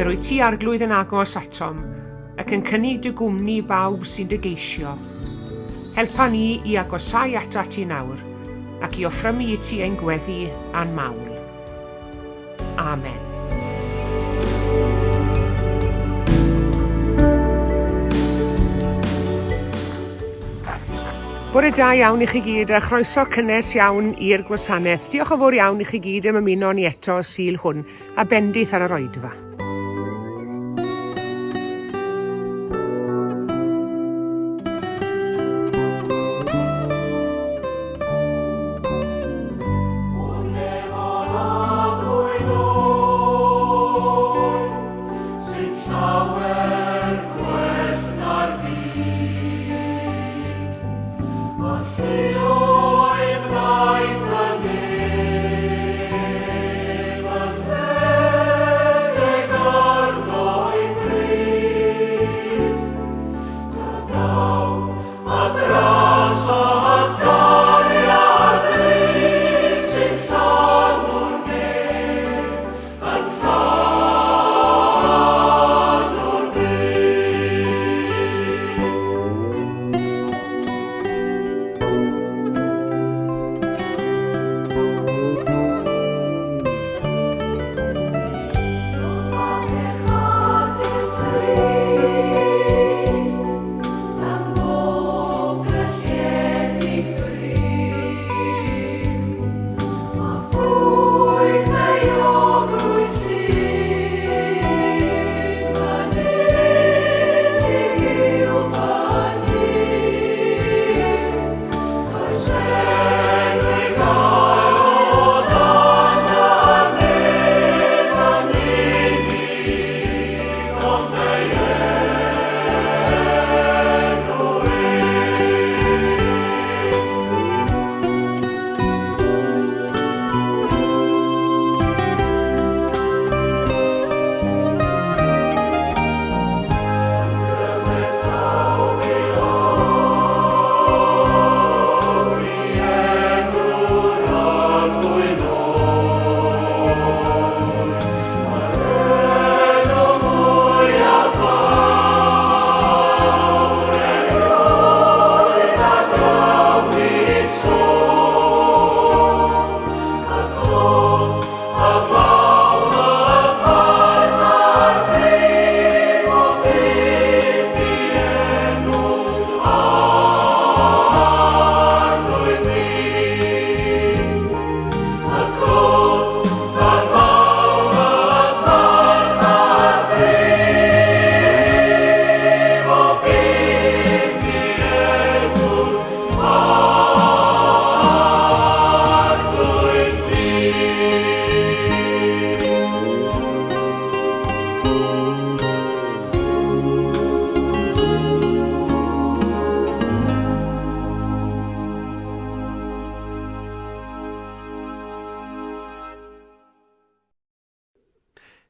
Yr wyt ti, Arglwydd, yn agos atom, ac yn cynnig dy gwmni bawb sy'n dy geisio. Helpa ni i agosáu atat ti nawr, ac i offrymu i ti ein gweddi a'n mawl. Amen. Bore da iawn i chi gyd a chroeso cynnes iawn i'r gwasanaeth. Diolch yn fawr iawn i chi gyd am ymuno ni eto y Sul hwn a bendith ar yr oedfa.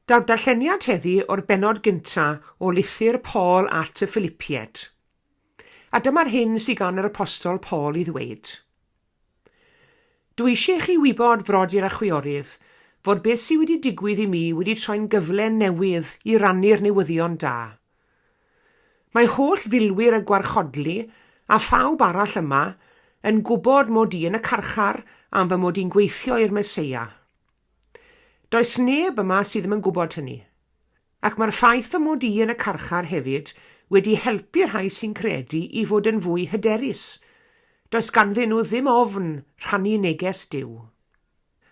Daw'r darlleniad heddi o'r bennod gynta o lythyr Paul at y Philipiaid. A dyma'r hyn sydd gan yr Apostol Paul i ddweud. Dw eisiau i chi wybod, frodyr a chwiorydd, fod beth sydd wedi digwydd i mi wedi troi'n gyfle newydd i rannu'r newyddion da. Mae holl filwyr y gwarchodlu a phawb arall yma yn gwybod mod i yn y carchar am fy mod i'n gweithio i'r Meseia. Does neb yma sydd ddim yn gwybod hynny. Ac mae'r ffaith fy mod i yn y carchar hefyd wedi helpu'r rhai sy'n credu i fod yn fwy hyderus. Does ganddyn nhw ddim ofn rhannu neges Duw.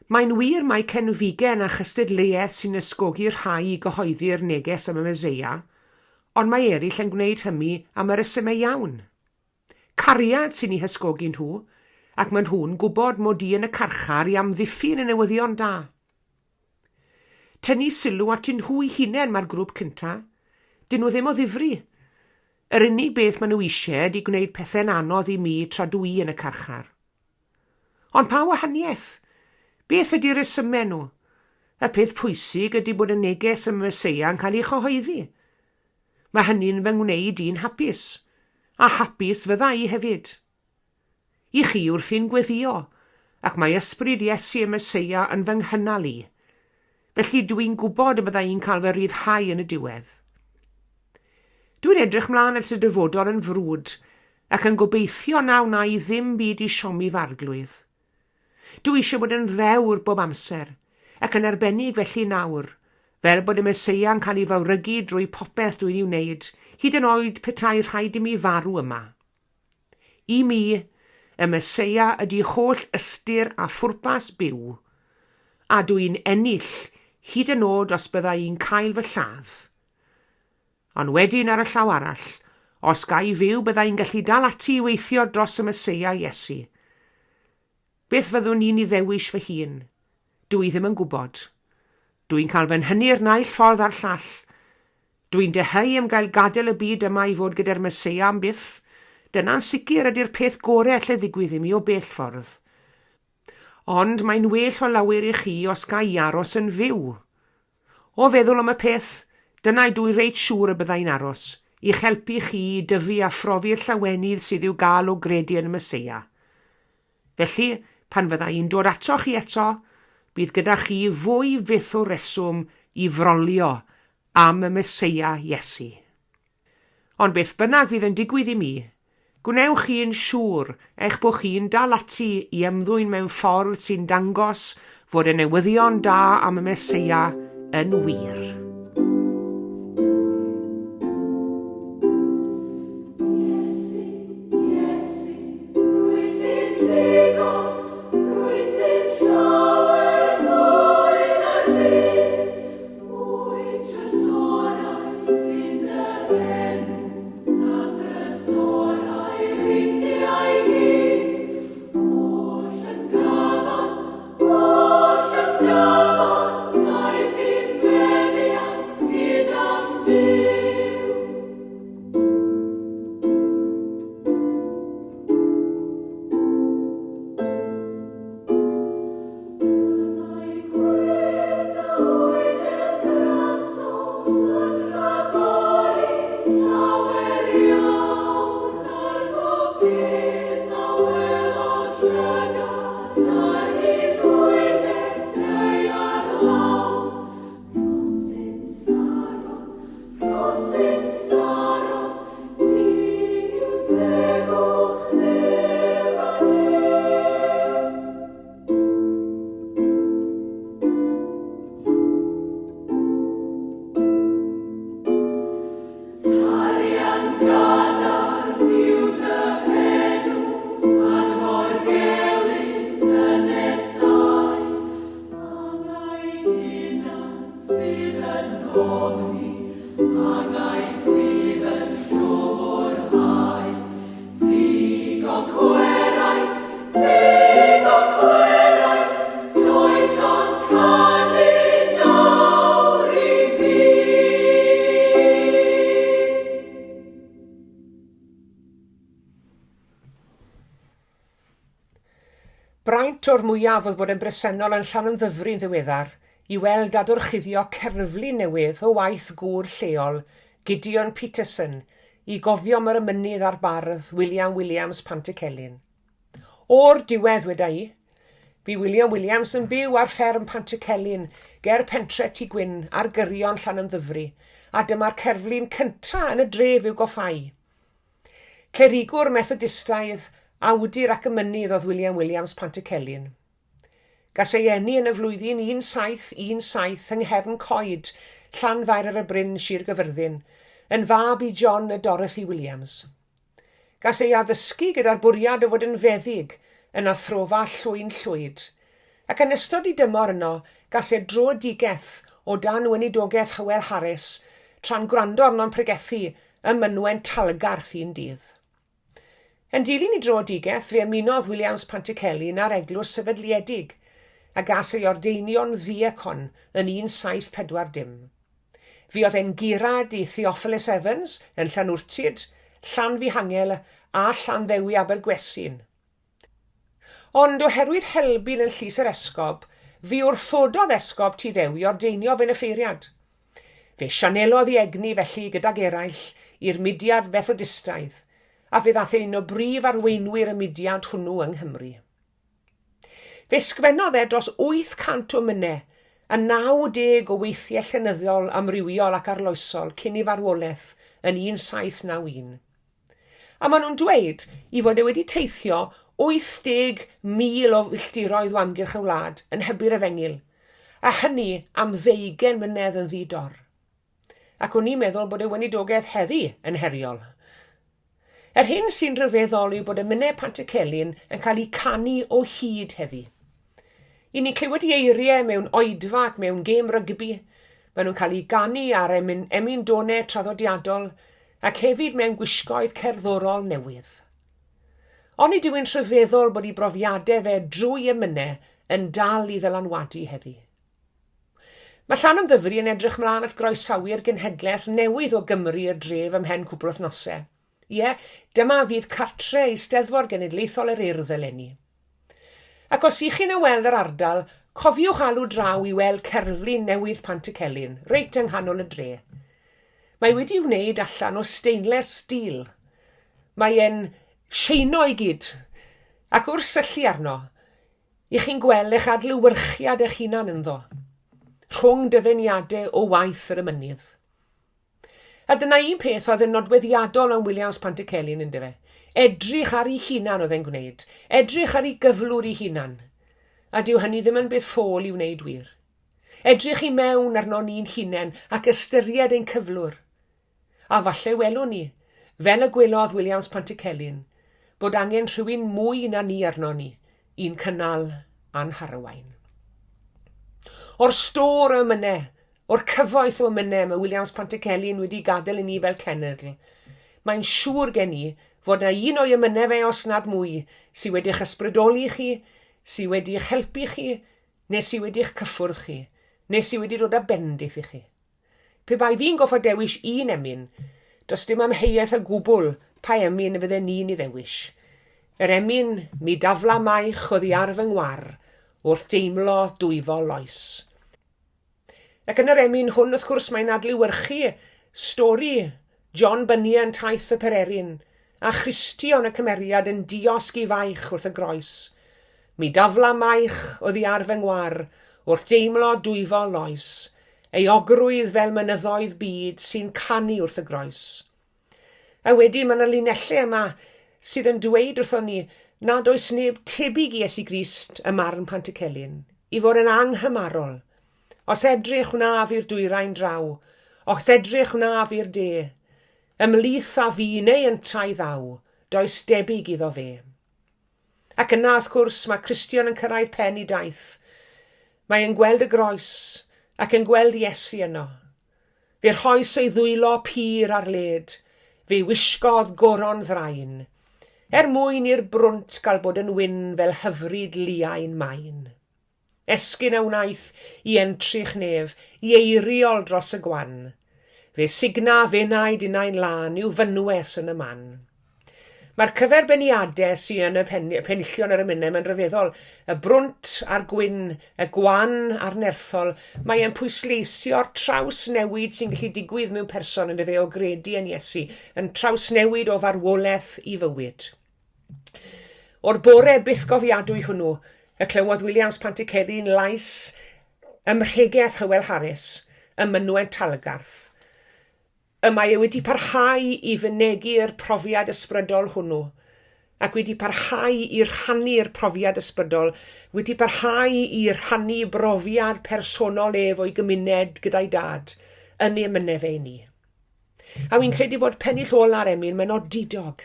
Mae'n wir mai cenfigen a chystadleuaeth sy'n ysgogi rhai i gyhoeddi'r neges am y Meseia, ond mae eraill yn gwneud hynny am y rhesymau iawn. Cariad sy'n eu hysgogi nhw, ac maen nhw'n gwybod mod i yn y carchar i amddiffyn y newyddion da. Tynnu sylw atyn nhw'u hunain mae'r grŵp cynta'. Dyn nhw ddim o ddifri. Yr unig beth maen nhw eisiau ydy gwneud pethau'n anodd i mi tra dw i yn y carchar. Ond pa wahaniaeth? Beth ydy rhesymau nhw? Y peth pwysig ydy bod y neges am y Meseia yn cael ei chyhoeddi. Mae hynny'n fy ngwneud i'n hapus, a hapus fydda i hefyd. I chi wrthi'n gweddïo, ac mae ysbryd Iesu y Meseia yn fy nghynnal i. Felly dw i'n gwybod y bydda i'n cael fy rhyddhau yn y diwedd. Dw i'n edrych mlaen at y dyfodol yn frwd ac yn gobeithio na wna i ddim byd i siomi fy arglwydd. Dw i eisiau bod yn ddewr bob amser, ac yn arbennig felly nawr, fel bod y Meseia'n cael ei fawrygu drwy popeth dw i'n ei wneud, hyd yn oed petai rhaid i mi farw yma. I mi, y Meseia ydy holl ystyr a phwrpas byw, a dw i'n ennill hyd yn oed os bydda i'n cael fy lladd. Ond wedyn ar y llaw arall, os ga i fyw bydda i'n gallu dal ati i weithio dros y Meseia Iesu. Beth fyddwn i'n i ddewis fy hun? Dw i ddim yn gwybod. Dw i'n cael fy nhynnu'r naill ffordd a'r llall. Dw i'n dyheu am gael gadael y byd yma i fod gyda'r Meseia am byth. Dyna'n sicr ydy'r peth gore alle ddigwydd i mi o bell ffordd. Ond mae'n well o lawer i chi os ga i aros yn fyw. O feddwl am y peth, dyna dw i reit siŵr y bydda i'n aros, i'ch helpu chi i dyfu a phrofi'r llawenydd sydd i'w gael o gredu yn y Meseia. Felly, pan fydda i'n dod atoch chi eto, bydd gyda chi fwy fyth o reswm i frolio am y Meseia Iesu. Ond beth bynnag fydd yn digwydd i mi, gwnewch chi'n siŵr eich bod chi'n dal ati i ymddwyn mewn ffordd sy'n dangos fod y newyddion da am y Meseia yn wir. Iesu, Iesu, rwyt ti'n ddigon, rwyt ti'n llawer mwy na'r byd, mwy trysorau sy'n dy enw na thrysorau'r Indiau gyd, oll yn gyfan, oll yn gyfan, wnaeth i'm meddiant gyda'm Duw. Y mae gwedd y wyneb grasol yn rhagori llawer iawn ar bob peth a welodd llygad ar hyd wyneb daear lawn. Rhosyn Saron, Rhosyn Saron, ti yw tegwch nef a nef. Tarian gadarn yw dy enw, pan fo'r gelyn yn nesáu, Angau hunan sydd yn ofni, angau sydd yn llwfrhau. Ti goncweraist, ti goncweraist, does ond canu nawr i mi. Braint o'r mwyaf oedd bod yn bresennol yn Llanymddyfri'n ddiweddar i weld dadorchuddio cerflun newydd o waith gŵr lleol, Gideon Peterson, i gofio am yr emynydd a'r bardd William Williams Pantycelyn. O'r diwedd, weda i! Bu William Williams yn byw ar fferm Pantycelyn ger pentre Tŷ Gwyn ar gyrion Llanymddyfri, a dyma'r cerflun cynta' yn y dref i'w goffáu. Clerigwr Methodistaidd, awdur ac emynydd oedd William Williams Pantycelyn. Gas ei eni yn y flwyddyn 1717 yng Nghefn Coed, Llanfair-ar-y-Bryn, Sir Gyfyrddin, yn fab i John a Dorothy Williams. Gas ei addysgu gyda'r bwriad o fod yn feddyg yn athrofa Llwyn Llwyd, ac yn ystod ei dymor yno gas e dröedigaeth o dan weinidogaeth Hywel Harris tra'n gwrando arno'n pregethu ym mynwent Talgarth un dydd. Yn dilyn ei dröedigaeth, fe ymunodd Williams Pantycelyn â'r Eglwys Sefydliedig, a gas ei ordeinio'n ddiacon yn 1740. Fuodd e'n gurad i Theophilus Evans yn Llanwrtyd, Llanfihangel a Llanddewi Abergwesyn. Ond oherwydd helbul yn llys yr esgob, fe wrthododd esgob Tŷ Ddewi ordeinio fe'n offeiriad. Fe sianelodd ei egni felly gydag eraill i'r mudiad Fethodistaidd, a fe ddaeth e'n un o brif arweinwyr y mudiad hwnnw yng Nghymru. Fe sgwennodd e dros 800 o emynau, a 90 o weithiau llenyddol amrywiol ac arloesol cyn ei farwolaeth yn 1791. A maen nhw'n dweud i fod e wedi teithio 80,000 o filltiroedd o amgylch y wlad yn hybu'r efengyl, a hynny am ddeugain mlynedd yn ddi-dor. Ac o'n i'n meddwl bod y weinidogaeth heddi yn heriol. Yr hyn sy'n rhyfeddol yw bod emynau Pantycelyn yn cael eu canu o hyd heddi. I ni'n clywed i eiriau mewn oedfa ac mewn gêm rygbi, maen nhw'n cael eu ganu ar emyn, emyn donau traddodiadol ac hefyd mewn gwisgoedd cerddorol newydd. Onid yw'n rhyfeddol bod ei brofiadau fe drwy emynau yn dal i ddylanwadu heddi? Mae Llanymddyfri yn edrych mlaen at groesawu'r genhedlaeth newydd o Gymry i'r dref ymhen cwpl wythnosau. Ie, dyma fydd cartre Eisteddfod Genedlaethol yr Urdd eleni. Ac os y'ch chi'n ymweld â'r ardal, cofiwch alw draw i weld cerflun newydd Pantycelyn, reit yng nghanol y dre. Mae wedi wneud allan o stainless steel. Mae e'n sheino i gyd, ac wrth syllu arno, Y'ch chi'n gweld eich adlewyrchiad eich hunan ynddo, rhwng dyfyniadau o waith yr emynydd. A dyna un peth oedd yn nodweddiadol am Williams Pantycelyn, yndyfe? Edrych ar ei hunan oedd e'n gwneud, edrych ar ei gyflwr ei hunan. A dyw hynny ddim yn beth ffôl i wneud wir. Edrych i mewn arnon ni'n hunain ac ystyried ein cyflwr. A falle welwn ni, fel y gwelodd Williams Pantycelyn, bod angen rhywun mwy na ni arnon ni i'n cynnal a'n harwain. O'r stôr o emynau, o'r cyfoeth o emynau mae Williams Pantycelyn wedi gadael i ni fel cenedl, mae'n siŵr gen i fod 'na un o'i emynau fe, os nad mwy, sy wedi'ch ysbrydoli chi, sy wedi'ch helpu chi, neu sy wedi'ch cyffwrdd chi, neu sy wedi dod â bendith i chi. Pe bai fi'n gorfod dewis un emyn, does dim amheuaeth o gwbl pa emyn y fydden ni'n ei ddewis. Yr emyn 'Mi dafla maich oddi ar fy ngwar wrth deimlo dwyfol loes'. Ac yn yr emyn hwn, wrth gwrs, mae'n adlewyrchu stori John Bunyan, Taith y Pererin, a Christion y cymeriad yn diosg i faich wrth y groes. Mi dafla maich oddi ar fy ngwar wrth deimlo dwyfol loes, euogrwydd fel mynyddoedd byd sy'n canu wrth y groes. A wedyn mae yna linellau yma sydd yn dweud wrthon ni nad oes neb tebyg i Iesu Grist ym marn Pantycelyn, i fod yn anghymarol, Os edrych wnaf i'r dwyrain draw, Os edrych wnaf i'r de, Ymhlith a fi neu yntau ddaw, Does debyg iddo fe. Ac yna, wrth gwrs, mae Cristion yn cyrraedd pen i daith. Mae e'n gweld y groes, ac yn gweld Iesu yno. Fe rhoes ei ddwylo pur ar led, fe wisgodd goron ddrain, er mwyn i'r brwnt gael bod yn wyn fel hyfryd liain main. Esgyn a wnaeth i entrych nef, i eiriol dros y gwan. Fe sugna f'enaid innau'n lân i'w fynwes yn y man. Mae'r cyferbyniadau sy yn y pen, penillion yr emynau mae'n rhyfeddol. Y brwnt a'r gwyn, y gwan a'r nerthol, mae e'n pwysleisio'r trawsnewid sy'n gallu digwydd mewn person yn dyfe o gredu yn Iesu, yn trawsnewid o farwolaeth i fywyd. O'r bore bythgofiadwy hwnnw y clywodd Williams Pantycelyn lais ym mhregeth Hywel Harris ym mynwent Talgarth. Y mae e wedi parhau i fynegi'r profiad ysbrydol hwnnw, ac wedi parhau i rhannu'r profiad ysbrydol, wedi parhau i rhannu brofiad personol ef o'i gymuned gyda'i dad, yn ei emynau fe i ni. A wi'n credu bod pennill ola'r emyn, mae'n odidog.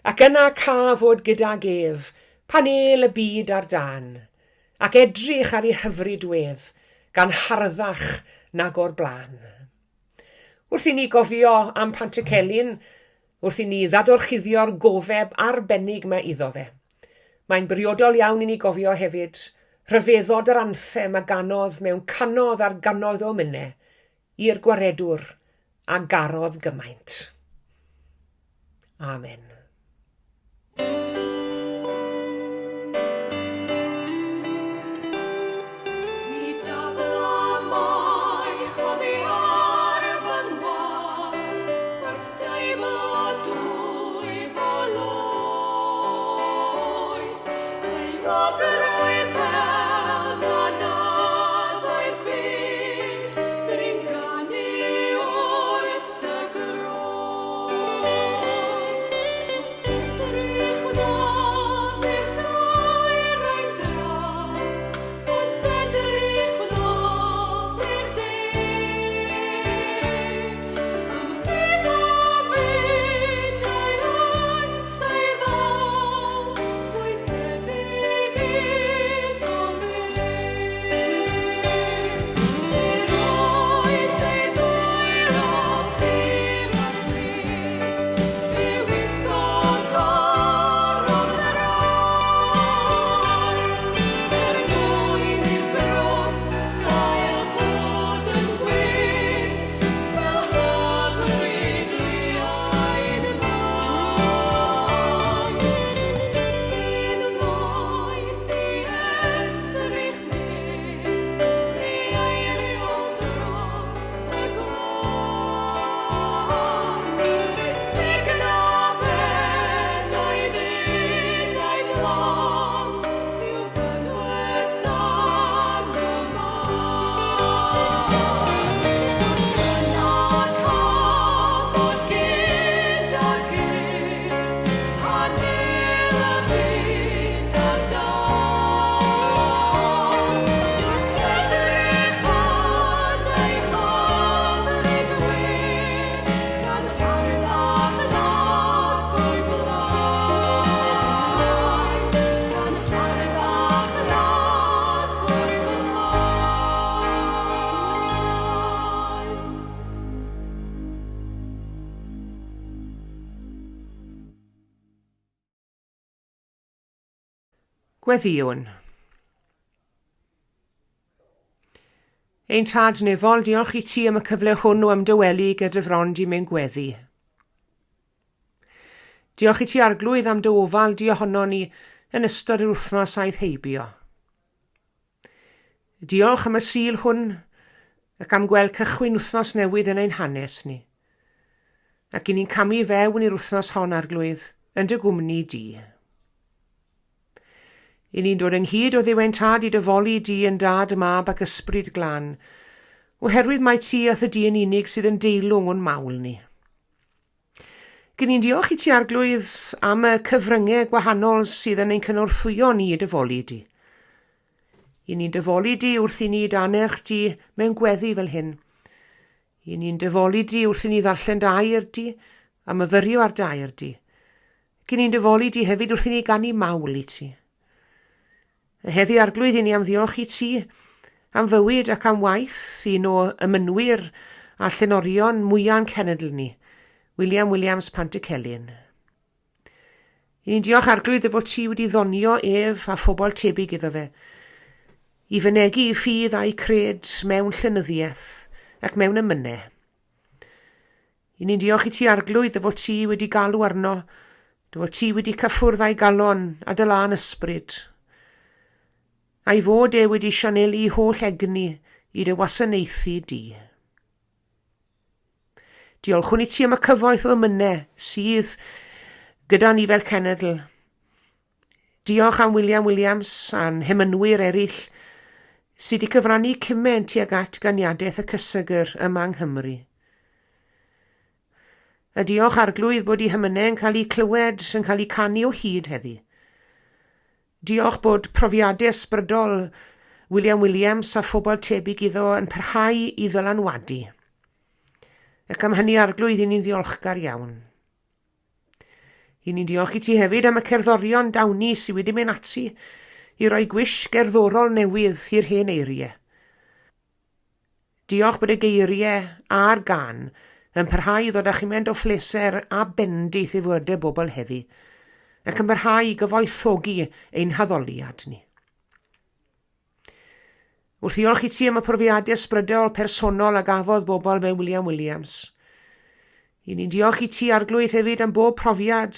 Ac yna ca fod gydag ef, pan êl y byd ar dân, ac edrych ar ei hyfryd wedd, gan harddach nag o'r blaen. Wrth i ni gofio am Pantycelyn, wrth i ni ddadorchuddio'r gofeb arbennig 'ma iddo fe, mae'n briodol iawn i ni gofio hefyd rhyfeddod yr anthem a ganodd mewn cannoedd ar gannoedd o emynau i'r Gwaredwr a garodd gymaint. Amen. Mi dafla maich oddi ar fy ngwar wrth deimlo dwyfol oes. Euogrwydd fel mynyddoedd. Gweddïwn. Ein Tad nefol, diolch i ti am y cyfle hwn o ymdawelu ger dy fron di mewn gweddi. Diolch i ti Arglwydd am dy ofal di ohono ni yn ystod yr wythnos aeth heibio. Diolch am y Sul hwn ac am gweld cychwyn wythnos newydd yn ein hanes ni. Ac i ni'n camu fewn i'r wythnos hon, Arglwydd, yn dy gwmni di. I ni'n dod ynghyd o Dduw ein Tad i dy foli di yn Dad, Mab ac Ysbryd Glân, oherwydd mai ti a thy di yn unig sydd yn deilwng o'n mawl ni. Gyn ni'n diolch i ti, Arglwydd, am y cyfryngau gwahanol sydd yn ein cynorthwyo ni i dy foli di. I ni'n dy foli di wrth i ni d'anerch di mewn gweddi fel hyn. I ni'n dy foli di wrth i ni ddarllen dy air di a myfyrio ar dy air di. Gyn ni'n dy foli di hefyd wrth i ni ganu mawl i ti. Heddi Arglwydd i ni am ddiolch i ti am fywyd ac am waith un o emynwyr a llenorion mwya'n cenedl ni, William Williams Pantycelyn. I ni'n diolch Arglwydd dy fod ti wedi ddonio ef a phobl tebyg iddo fe, i fynegi i ffydd a'i cred mewn llenyddiaeth ac mewn emynau. I ni'n diolch i ti, Arglwydd, dy fod ti wedi galw arno, dy fod ti wedi cyffwrdd â'i galon a dy lân ysbryd, a'i fod e wedi sianelu holl egni i dy wasanaethu di. Diolchwn i ti am y cyfoeth o emynau sydd gyda ni fel cenedl. Diolch am William Williams a'n hemynwyr eraill sydd wedi cyfrannu cymaint tuag at ganiadaeth y cysegr yma yng Nghymru. A diolch Arglwydd bod eu hemynau yn cael eu clywed, yn cael eu canu o hyd heddi. Diolch bod profiadau ysbrydol William Williams a phobl tebyg iddo yn parhau i ddylanwadu. Ac am hynny Arglwydd i ni'n ddiolchgar iawn. I ni'n diolch i ti hefyd am y cerddorion dawni sydd wedi mynd ati i roi gwish gerddorol newydd i'r hen eiriau. Diolch bod y geiriau a'r gân yn parhau i ddod â chymaint o phleser a bendith i fywydau bobl heddi, ac yn parhau i gyfoethogi ein haddoliad ni. Wrth ddiolch i ti am y profiadau ysbrydol personol a gafodd bobl fel William Williams. I ni'n diolch i ti, Arglwydd, hefyd am bob profiad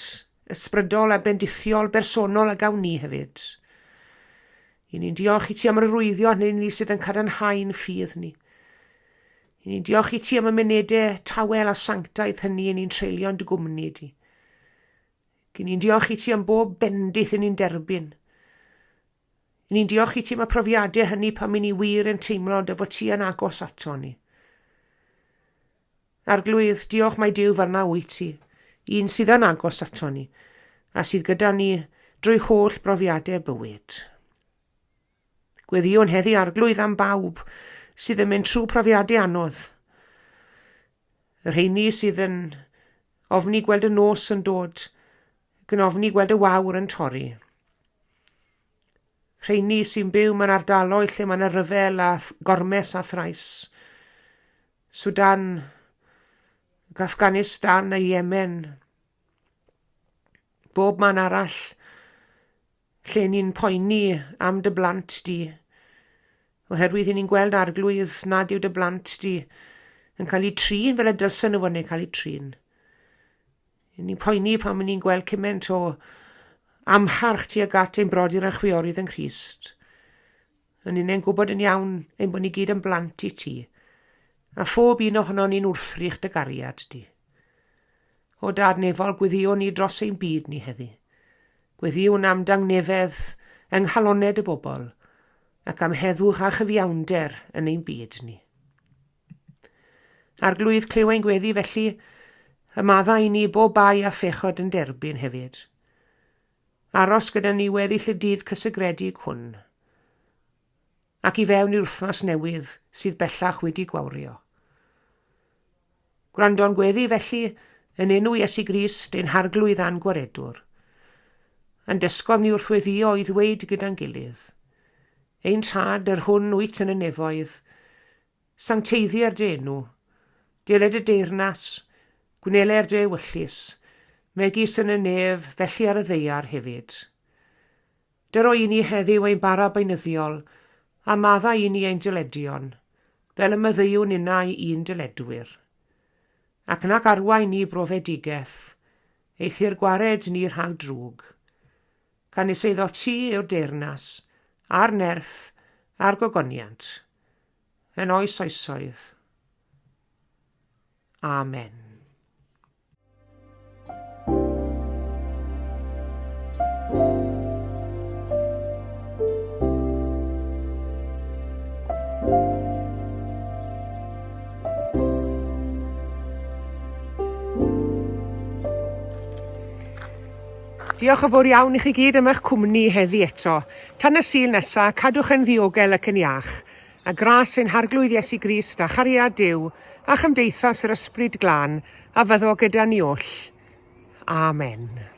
ysbrydol a bendithiol bersonol a gawn ni hefyd. I ni'n diolch i ti am yr arwyddion hynny ni sydd yn cadarnhau'n ffydd ni. I ni'n diolch i ti am y munudau tawel a sanctaidd hynny i ni'n treulio'n dy gwmni di. Gyn ni'n diolch i ti am bob bendith i ni'n derbyn. I ni'n diolch i ti am y profiadau hynny pan i ni wir yn teimlo dy fod ti yn agos ato ni. Arglwydd, diolch mai Duw fel na wyt ti, un sydd yn agos ato ni, a sydd gyda ni drwy holl brofiadau bywyd. Gweddïwn heddi Arglwydd am bawb sydd yn mynd trwy profiadau anodd. Y rheini sydd yn ofni gweld y nos yn dod, ac yn ofni gweld y wawr yn torri. Rheini sy'n byw mewn ardaloedd lle mae yna ryfel a gormes a thrais. Sudan, ac Afghanistan a Yemen. Bob man arall lle ni'n poeni am dy blant di. Oherwydd i ni'n gweld arglwydd nad yw dy blant di yn cael eu trin fel y dylsen nhw fod yn cael eu trin. Yn ni'n poeni pan ni'n gweld cymaint o amharch tuag at ein brodyr a chwiorydd yng Nghrist. Yn ni'n gwybod yn iawn ein bod ni gyd yn blant i ti, a phob un ohonon ni'n wrthrych dy gariad di. O Dad nefol, gweddïwn ni dros ein byd ni heddi. Gweddïwn am dangnefedd yng nghaloned y bobl, ac am heddwch a chyfiawnder yn ein byd ni. Arglwydd, clyw ein gweddi felly, y maddau i ni bob bai a phechod yn derbyn hefyd. Aros gyda ni weddill y dydd cysegredig hwn, ac i fewn i'r wythnos newydd sydd bellach wedi gwawrio. Gwrando'n gweddi felly, yn enw Iesu Grist, ein Harglwydd a'n Gwaredwr. A'n dysgodd ni wrth weddïo i ddweud gyda'n gilydd, Ein Tad, yr hwn wyt yn y nefoedd, Sancteiddier dy enw, deled y deyrnas, gwneler dy ewyllys, megis yn y nef, felly ar y ddaear hefyd. Dyro i ni heddiw ein bara beunyddiol, a maddau i ni ein dyledion, fel y maddeuwn innau i'n dyledwyr. Ac nac arwain ni brofedigaeth, eithr gwared ni rhag drwg. Canys eiddo ti yw'r deyrnas, a'r nerth, a'r gogoniant, yn oes oesoedd. Amen. Diolch yn fawr iawn i chi gyd am eich cwmni heddi eto. Tan y Sul nesa, cadwch yn ddiogel ac yn iach. A gras ein Harglwydd Iesu Grist a chariad Duw a chymdeithas yr Ysbryd Glân a fyddo gyda ni oll. Amen.